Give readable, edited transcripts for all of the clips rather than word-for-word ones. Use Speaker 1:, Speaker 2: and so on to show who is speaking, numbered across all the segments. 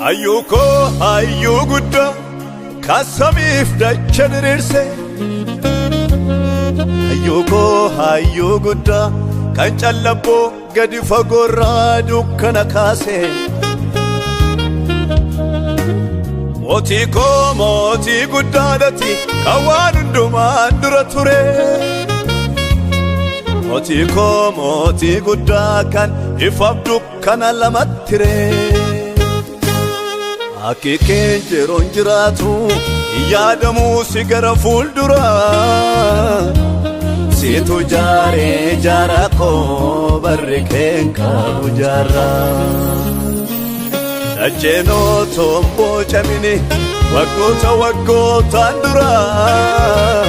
Speaker 1: Hayyuu koo hayyuu guddaa kan samiif dacha diriirse. Hayyuu koo hayyuu guddaa kan callabboo gadi fagoorraa dukkana kaase. Mootii koo mootii guddaadhati kan waan hundumaan dura ture. Mootii koo mootii guddaa kan ifaaf dukkana lamatti ree. Akki keen yeroon jiraatu yaadamuu si gara fuulduraa. Situ jaaree jaara koo barri keen qabu jaarraa. Dacheenoo tomboo camini waggoota waggootaan duraa.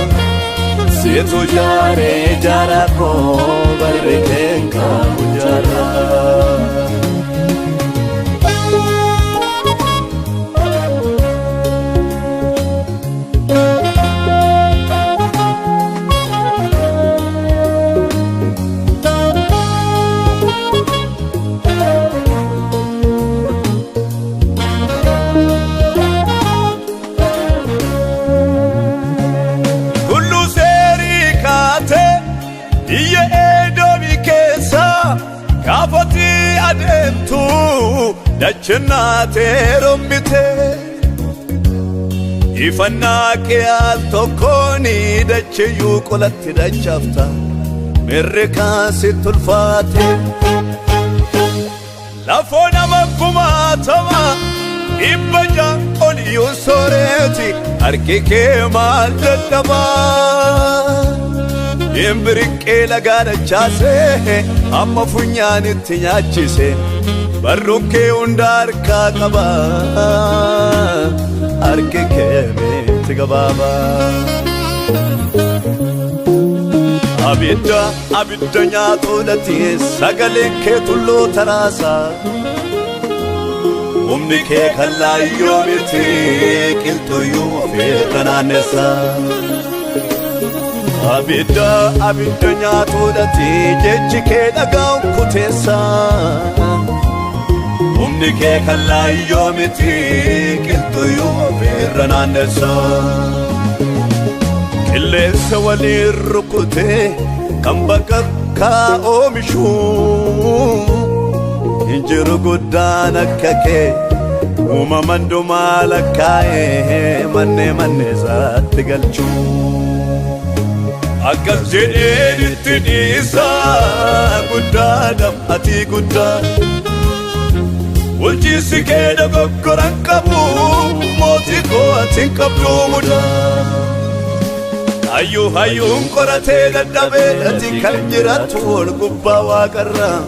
Speaker 1: Situ jaaree jaara koo barri keen qabu jaarraa. Tulluu seerii kaatee biyya Edoomii keessa gaafatti adeemtu dachinnaatee rombite. Ifannaa kee al tokkoon dachiyyuu qolatti dachaafta mirri kaan sitti ulfaate. Lafoo nama kumaatama 600 oliyyuu sooreeti harki kee maal dadhabaa. Imbiriqqee lagaa dachaasee amma funyaanitti nyaachise barruun kee hunda harkaa qaba harki kee miti gabaabaa. Abidda abidda nyaatuudhati sagaleen kee tulluu taraasa. Humni kee kan laayyoo miti qilxuyyuu ofirra naannessa. Abidda abidda nyaatuudhati jechi kee dhagaan kuteessa. Humni kee kan laayyoo miti qilxuyyuu ofirra naannessa. Qilleensa waliin rukutee kan bakakkaa oomishu. Hinjiru guddaan akka kee uumaman dhumaa lakkaa'ee mannee mannee isaatti galchu. Akkas jedheen itti dhiisaa guddaadha ati guddaa. Bulchiinsi kee dogoggoran qabu mootii koo ati hin qabdu mudaa. Hayyuu hayyuun qoratee dadhabee ati kan jiraattu ol gubbaa waaqarraa.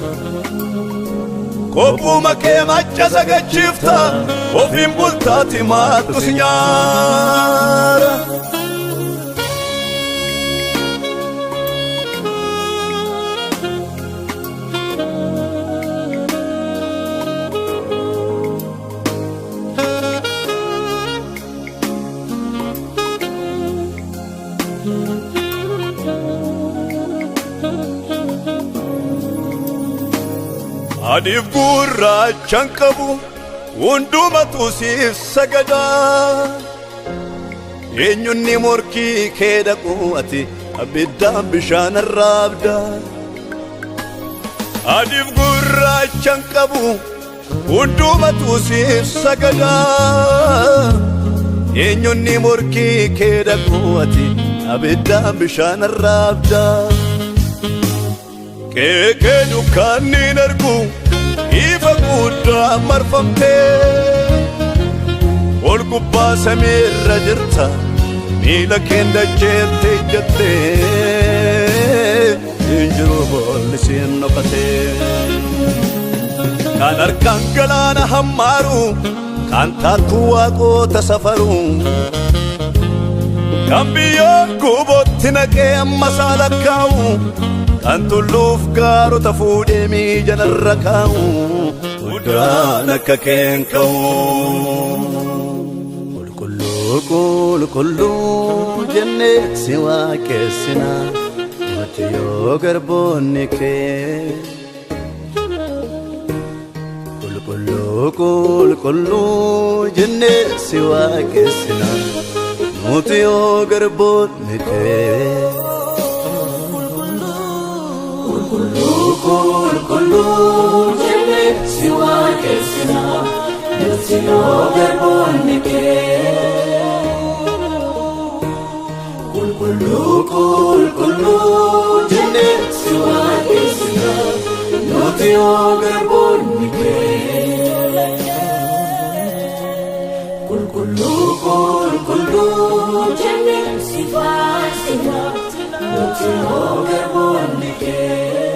Speaker 1: Kophuma kee macca sagachiifta ofiin bultaati maaltu si nyaara. Adiif gurraachan qabu hundumatu siif sagadaa. Eenyunni morkii kee dhaqu ati abiddaan bishaan arraabda. Adiif gurraachan qabu hundumatu siif sagadaa. Eenyunni morkii kee dhaqu ati abiddaan bishaan arraabda. Keekee dukkaanni hin argu ifa guddaa marfamtee. Ol gubbaa samiirra jirta miila keen dacheetti ejjattee. Hin jiru boolli siin dhokatee. Kan harkaan galaana hammaaru kan taattu waaqota safaru. Kan biyyoo gubootti naqee amma isaa lakkaa'u. Kan tulluuf gaarota fuudhee miijanarra kaa'u guddaan akka keen ka'u. Qulqulluu qulqulluu jennee si waaqessina nuti yoo garboonni kee. Qulqulluu qulqulluu jennee si waaqessina nuti yoo garboonni kee.
Speaker 2: Qulqulluu qulqulluu jennee si waaqessina nuti yoo garboonni kee. Qulqulluu qulqulluu jennee si waaqessina nuti yoo garboonni kee. Qulqulluu qulqulluu jennee si faarsina nuti yoo garboonni kee.